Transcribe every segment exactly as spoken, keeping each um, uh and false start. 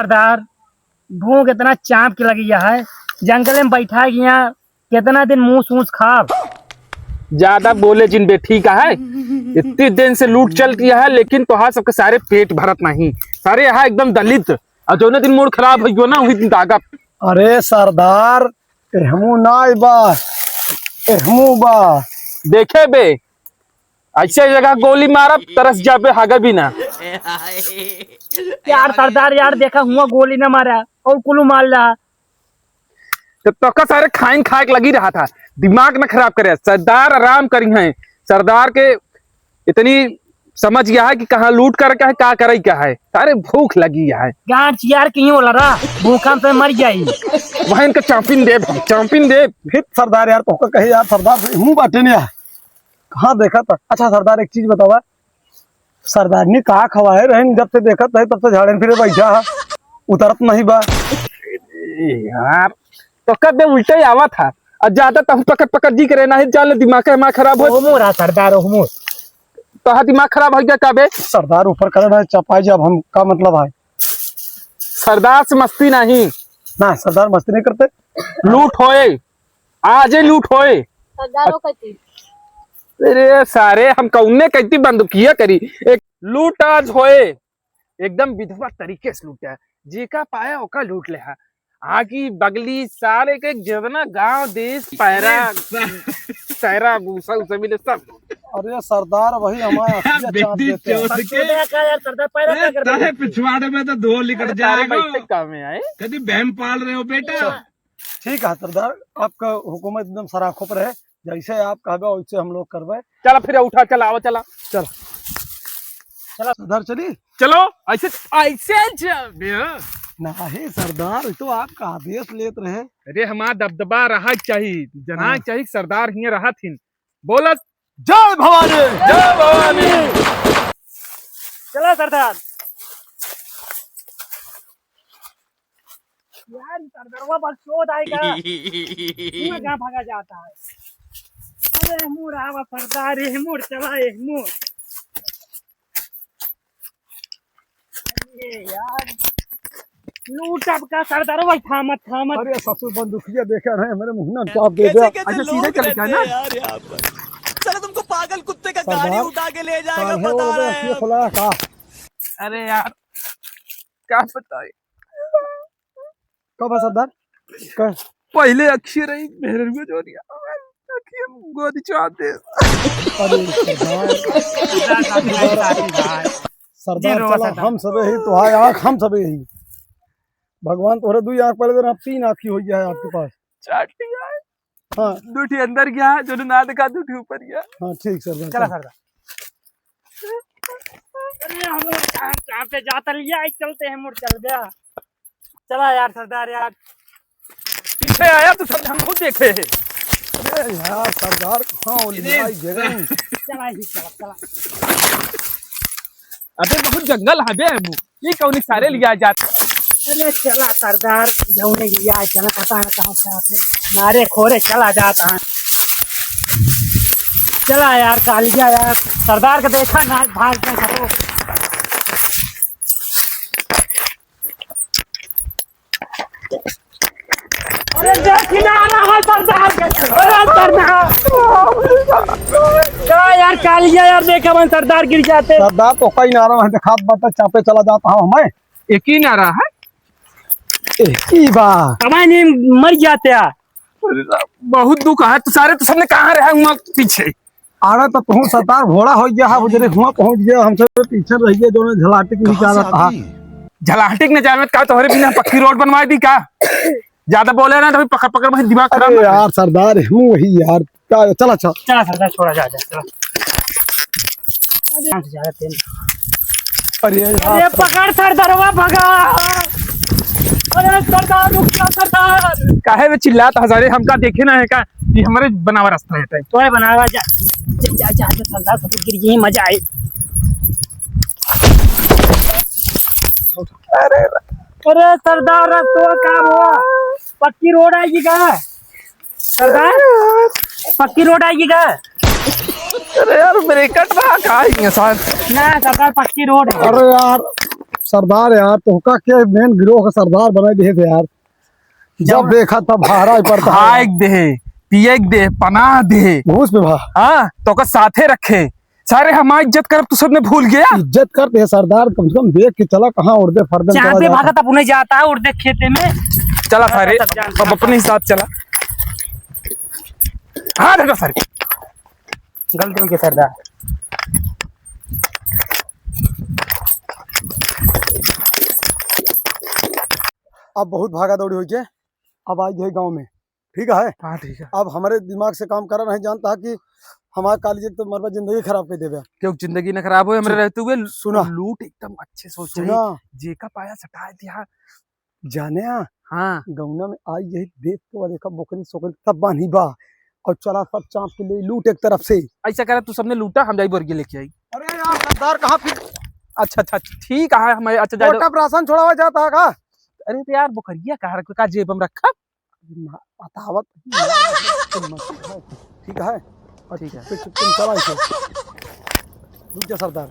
सरदार, भूख इतना चाँप के लगी है, जंगल में बैठा गया, कितना दिन मूस ऊस खाब? ज्यादा बोले जिन बे, ठीक है? इतनी दिन से लूट चलती है, लेकिन तोहार सबके सारे पेट भरत नहीं। सारे यहाँ एकदम दलित, और जौने दिन मूड खराब हो गयो ना, वही दिन ताकत। अरे सरदार, एहमू ना बा, एहमू बा। देखे बे, ऐसे जगह गोली मारब, तरस जाबे, हागे भी ना। यार सरदार यार, देखा हुआ गोली ना मारा और कुलू मार ला। तो तोका सारे खाइन खाए के लगी रहा था, दिमाग न खराब करे। सरदार आराम करी हैं, सरदार के इतनी समझ गया है कि कहाँ लूट करे का है, का करे का है। सारे भूख लगी है। गांड यार कहीं होला रहा, भूखा से मर जाई। वहाँ इनका चापिन देब हम, चापिन देब। फिर सरदार यार, तोका कहे यार, सरदार से मुँह बाटे नहीं। कहाँ देखा था? अच्छा सरदार, एक चीज बतावा, सरदारनी का खवाए रहन, जब से देखत है तब से झाड़न फिरे बैठा है, उतरत नहीं बा। ए यार, तो कब बे उल्टे ही आवा था, और ज्यादा तहु पकड़ पकड़ जी करे, नहीं जान ले दिमाग है, माँ खराब हो। ओहमो रहा सरदार, ओहमो। तो हाँ, दिमाग खराब हो गया का बे? सरदार ऊपर करे ना, चपाई जब हम का मतलब है? सरदार से मस्ती नहीं। ना, सरदार मस्ती नहीं करते। लूट होए, आज ही लूट होए। सरदारो कहती। अरे सारे, हम कौने कहती बंदूकिया करी। एक लूट आज होए, एकदम विधवा तरीके से लूटा है। जेका पाया ओका लूट ले है। आगी बगली सारे के जितना गांव देश पैरा, अरे सा- सैरा भूसा उसे मिले सब। अरे सरदार, वही हमारा असलियत चाप बेटी देते हैं। चोद के। छोटे का यार सरदार, पैरा अरे क्या कर रहे तहे हैं? पिछवाड़े में तो धो लिकड़ अरे तारे जाएगा। बैठे काम में आए। कभी बहम पाल रहे हो बेटा? अच्छा। ठीक है सरदार, आपका हुकूमत एकदम सराखों पर है, जैसे आप कहबे वैसे हम लोग करबे। चला फिर उठा, चला, आवा, चला। चला। चला सरदार, चली। चलो, ऐसे, ऐसे जाबे, हाँ। नहीं सरदार, ये तो आपका आदेश लेत रहे। अरे हमार दबदबा रहा चाहिए, जना हाँ। चाहिए सरदार हियाँ रहा थिन। बोलत जय भवानी। जय भवानी। चला सरदार। यार, ये सरदारवा बस चोद आएगा। पूरा गाँव भागा जाता है। अरे, मुड़ आवा सरदार, ए मुड़ चला, ए मुड़। अरे यार, लूट अब का सरदारवा, थामत, थामत। अरे ससुर, बंदूकिया देखे रहे, मेरे मुंह ना चाप दे दे। कैसे कैसे अच्छा, सीधे लोग चल रहते हैं यार यहाँ पर। साला तुमको पागल कुत्ते का गाड़ी सरदार, उठा के ले जाएगा, साल है बता वो रहे हैं। खुला का। अरे यार, का बताई? का बा सरदार? का? पहिले अखिए रही, मेहररुआ जोरिया। अखिए गोदी चाहते। अरे सरदार। सरदार, साथी भाई, साथी भाई। सरदार, जी, रोवा चला, सरदार। हम सबे ही तो है, आँख हम सबे ही। भगवान तोहरे दुई आँख पहले देना, अब तीन आँख ही हो गया है आपके पास। चार ठी है। हाँ। दू ठी अंदर गया है, जो ना दिखा, दू ठी ऊपर गया। हाँ, ठीक सरदार, चला चल। सरदार। अरे, हम लोग कहाँ, कहाँ पे जाता लिया, आई चलते हैं, मुड़ चल गया। चला यार सरदार यार। पीछे आया तो सब हमको देखे है। अरे यार सरदार, कहाँ वो इधर। लिया गिरे? चला ही, चला, चला। अबे बहुत जंगल है बे, ये कौन सारे लिया जाता? अरे चला सरदार, जौने लिया चला, पता न कहाँ से आते। नारे खोरे चला जाता है। चला यार, कालिया यार, सरदार के देखा ना, भाग गए सब। अरे देख ना रहा है सरदार के। अरे सरदार। चला यार, कालिया यार, देखा मन सरदार गिर जाते। सरदार तो कहीं ना रहा है, देखा बता चापे चला जाता हूँ मैं। एक ही नारा है। एक ही बा। कमाई नहीं मर जाते हैं। अरे राम, बहुत दुख है। तो सारे तो सबने कहाँ रहा हुआ पीछे? अरे तो तू सरदार घोड़ा हो गया है, वो जरे हुआ पहुंच गया, हमसे पीछे रह गया, जो झलाटिक निकाला था। झलाटिक ने जावे का तोहरे बिना पक्की रोड बनवा दी का? ज्यादा बोले ना तो पकड़ पकड़ भाई दिमाग खराब अरे मत कर। यार सरदार, हूँ वही यार। का, चला, चला। चला सरदार, छोड़ा जा, जा, चला। अरे यार। अरे पकड़ सरदारवा, भगा। अरे सरदार, रुक जा सरदार। काहे बे चिल्लात हजारे, हमका देखे ना है का? ये हमारे बनावा रास्ता रहता है। तोरे बनावा जा, जा, जा, जा, जा, सरदार, सब गिर गई, मजा आए। अरे, अरे सरदार, रास्ता का हुआ? पक्की रोड आएगी का? सरदार, पक्की रोड आएगी का? अरे यार, ब्रेकट बा, का है ये साथ? ना, सरदार, पक्की रोड है। अरे यार। सरदार यार, तोहका के मेन गिरोह का सरदार बनाइ दिहे थे यार। जब जब देखा तब हारा ही पड़ता है। खाए के दे, पिए के दे, पनाह दे। घूस पे भा। हाँ, तोहका साथे रखे। सारे हमार इज्जत करब तू सबने भूल गया। इज्जत करते हैं सरदार, कम से कम देख के चला, कहाँ उड़दे फरदे में चला जाता। भागत अपने जाता है उड़दे खेते में। चला सारे, सब जान अब अपने हिसाब चला। हाँ, देखो सारे। गलती हो गई सरदार। अब बहुत भागा दौड़ी होइ गए, अब आई गए गाँव में, ठीक है? हाँ, ठीक है। अब हमरे दिमाग से काम करा नहीं जानता कि हमार काली एक तो मरबा जिंदगी खराब कर देबे। क्यों जिंदगी ना खराब हो हमरे सु-, रहते हुए? सुना। लूट एकदम अच्छे से हो सुना। चाहिए। जेका पाया सटाए दिया। जाने आ? हाँ। गौना में आई यही देख के वो देखा बोकरी सोकरी सब बान्ही बा। और चला सब चाँप के ले लूट एक तरफ से। ऐसा करा तू सबने लूटा, हम जाई बोरिया लेके आई। अरे यार सरदार कहाँ फिर? अच्छा, अच्छा, ठीक है, हम, अच्छा, जाए दो। कोटा पर राशन छोड़ावा जाता है का? अरे तो यार बोकरिया कहाँ रखा, का जेब में रखा? ना, बतावत ही ना। ठीक है? और ठीक है। चुप, चुप, तुम चला इसे। रुक जा सरदार।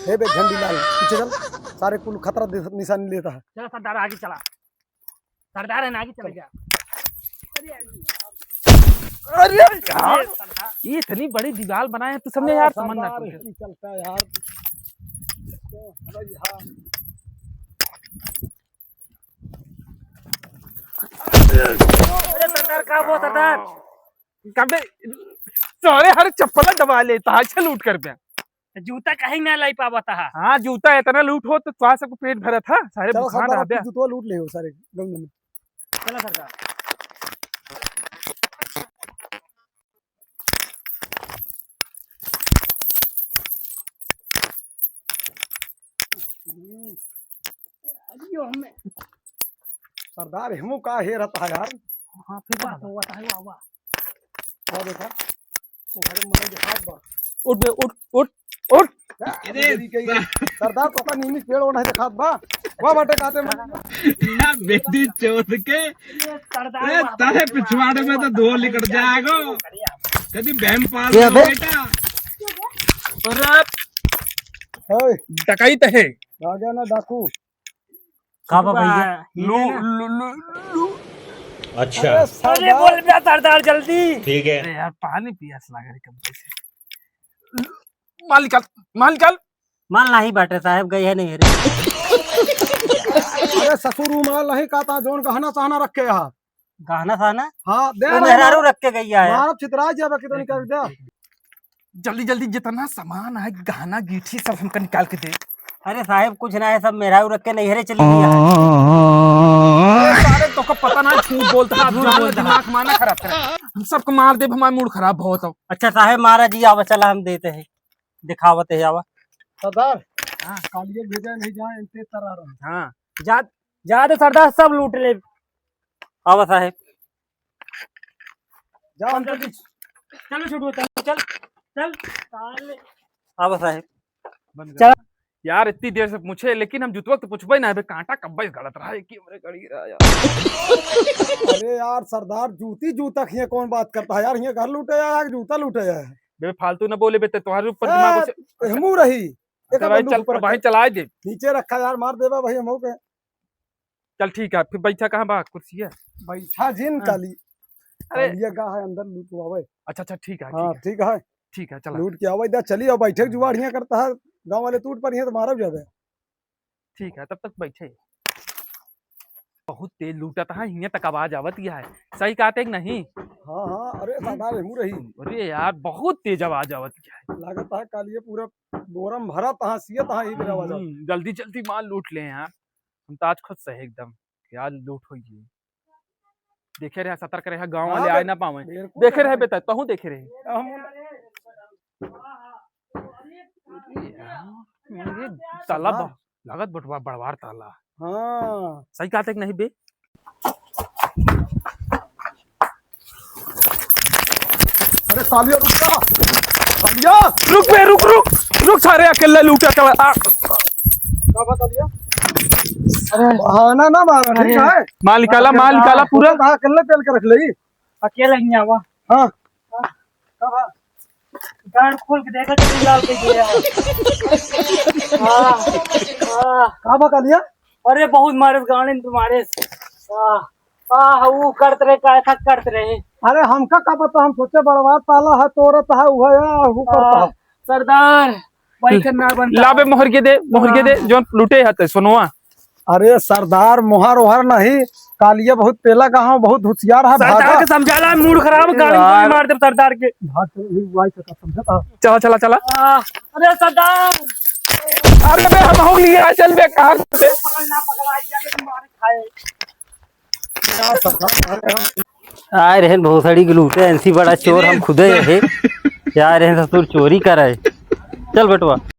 हे बे झंडी लाल, पीछे चल। सारे कुल खतरा दे-, निशानी लेता है। चला सरदार, आगे चला। सरदार है ना, आगे चला जा। अरे यार, ये इतनी बड़ी दीवार बनाए हैं, तू सबने यार समझ ना सरदार, कुछ। यही चलता है यार। अरे सरदार, का हुआ सरदार? कबे सारे हर चप्पल दबा लेता है, अच्छा लूट कर पे। जूता कहीं ना लाई पावत है। हाँ, जूता इतना लूट हो तो तोहार सबको पेट भरत है, सारे चलो भुखान सरदार, रहबे। आपकी जूतवा लूट ले हो सारे गमले में। चलो सरदार। अरे यो हमें। सरदार, हमू का हे रहता है यार। हाँ, फिर वाह, वाह, वाह, वाह। वाह, देखा। वो घरे मने के हाथ बा। उठ बे, उठ, उठ, उठ। क्या? अरे, तेरी कही। सरदार, पता नहीं, नहीं, पेड़ ओढ़ा है, खात बा। वाह, बाटे खाते में। ना, बेटी चोद के। ये सरदार ए, वाह, ताहे वाह, पिछवाड़े में तो धो लिकड़ जाएगो। कभी बहन पाल ये लो अबे। बेटा। अरे, ओए। डकैत है। आ गया ना डाकू। का बा भैया? लू, लू, लू, लू। अच्छा। अरे अरे सरदार। बोल बे सरदार जल्दी। ठीक है। अरे यार पानी पियास लाग रही कब से। माल निकाल, माल निकाल। माल नहीं बाटे साहेब, गई है नहीं रे। अरे ससुर, ऊ माल नहीं कहता, जौन गहना सहना रखे हा। गहना सहना? हाँ, दे वो रहा मेहरारू हूँ। रख के गई है। मारब छितरा जाबे, कितना निकाल दे। जल्दी जल्दी जितना सामान है, गहना गीठी सब हमका निकाल के दे। अरे साहेब कुछ ना है, सब मेहरारू रख के नैहरे चली गई है। अरे सारे तोका पता ना, झूठ बोलता है, आप झूठ जान बोलता है। दिमाग माना खराब करे। हम सबको मार देब, हमारा मूड खराब बहुत हो। अच्छा साहेब मारा जी, आवा चला हम देते हैं, दिखावत है आवा। सरदार, हाँ। कालिए भेजा नहीं जाए, इनते तरा रहा। हाँ। जा, जा दे सरदार, सब लूट ले। आवा साहेब। जा, हम तो चल, चल, चल, चल, चल, साले। आवा साहेब। बंद कर। चल। यार, इतनी देर से पूछे, लेकिन हम जूतवा तो पूछबे ना, बे, कांटा कब्बे गलत रहा है कि हमरे गड़ी रहा यार। अरे यार, सरदार, जूती जूता खिए कौन बात करता है यार? ये घर लूटे आया है कि जूता लूटे आया है? बे, फालतू ना बोले बे, ते तुम्हारे ऊपर दिमाग ए, उसे हमू रही। अच्छा एक भाई, बंदूक चल, ऊपर भाई, रखे। चलाए दे। नीचे रखा यार, मार देबा भाई हमहू के। चल ठीक है, फिर बैठा कहाँ बा? कुर्सी है? बैठा जिन हाँ। काली। अरे। कालिया गा है अंदर लूटवावे। अच्छा, अच्छा, ठीक है, हाँ, ठीक है। ठीक है। ठीक है, चला। लूट के आवे, इधर चली आओ, बैठे के जुआड़ हियां करता है, गाँव वाले टूट पर हियां तो मारब जाबे। ठीक है, तब तक बैठे। बहुत तेज लूटत है, हियां तक आवाज आवत ही है। सही कहते कि नहीं? हाँ, हाँ, अरे हम्म। सरदार, हमू रही। अरे यार, बहुत तेज आवाज आवत ही है। लागत है कालिए पूरा बोरम भरा तहाँ, सियत तहाँ ही मेरा आवाज आवत। हम्म, जल्दी, जल्दी माल लूट ले यार। हम तो आज खुश है एकदम कि आज लूट होई है। देखे रहे, सतर्क रहे, गाँव वाले हाँ, आए ना पावे। बिल्कुल देखे रहे है। बेटा, तहूँ देखे रहे। हम ये साला सरदार। ब-, लागत बटवा बड़वार ताला। हाँ। सही कहते कि नहीं बे? अरे सालिया, रुक जा। सालिया। रुक बे, रुक, रुक, रुक, सारे अकेले लूटा के आ। का बा सालिया? अरे, हाँ, ना, ना मारा, ठीक है? माल निकाला, माल निकाला पूरा। हाँ, अकेले तेल के रख ले। अकेले ही आवा। हाँ। का बा? गांड खोल के देखा, कितनी लाल कइ दिया है। आह, आह। का बा कालिया? अरे बहुत मारे गांड में मारे। आह, आह, वो करत रहे, काय था करत रहे। अरे हमका का पता, हम सोचे बड़वा ताला है, तोरत है, वो है, वो करता है। सरदार, भाई के ना बनता। लाबे मोहर के दे, मोहर के दे, हाँ। जोन लूटे हते सोनवा। अरे सरदार, मोहर ओहर नहीं, कालिया बहुत पेला का हूँ, बहुत होशियार है, सरदार भागा। के समझाला, मूड खराब, गाड़ी में यार। मार दे सरदार के। भाग के, ये वाई से का समझा था। चला, चला, चला। आ, अरे सरदार। अरे बे, हम हो लिया, चल बे, कहाँ से? पकड़ ना, पकड़, आ गया, बे, मार खाए। आए रहन भोसड़ी के लूटे, ऐसी बड़ा चोर हम खुदे है। क्या रहन ससुर चोरी करे? चल बेटवा।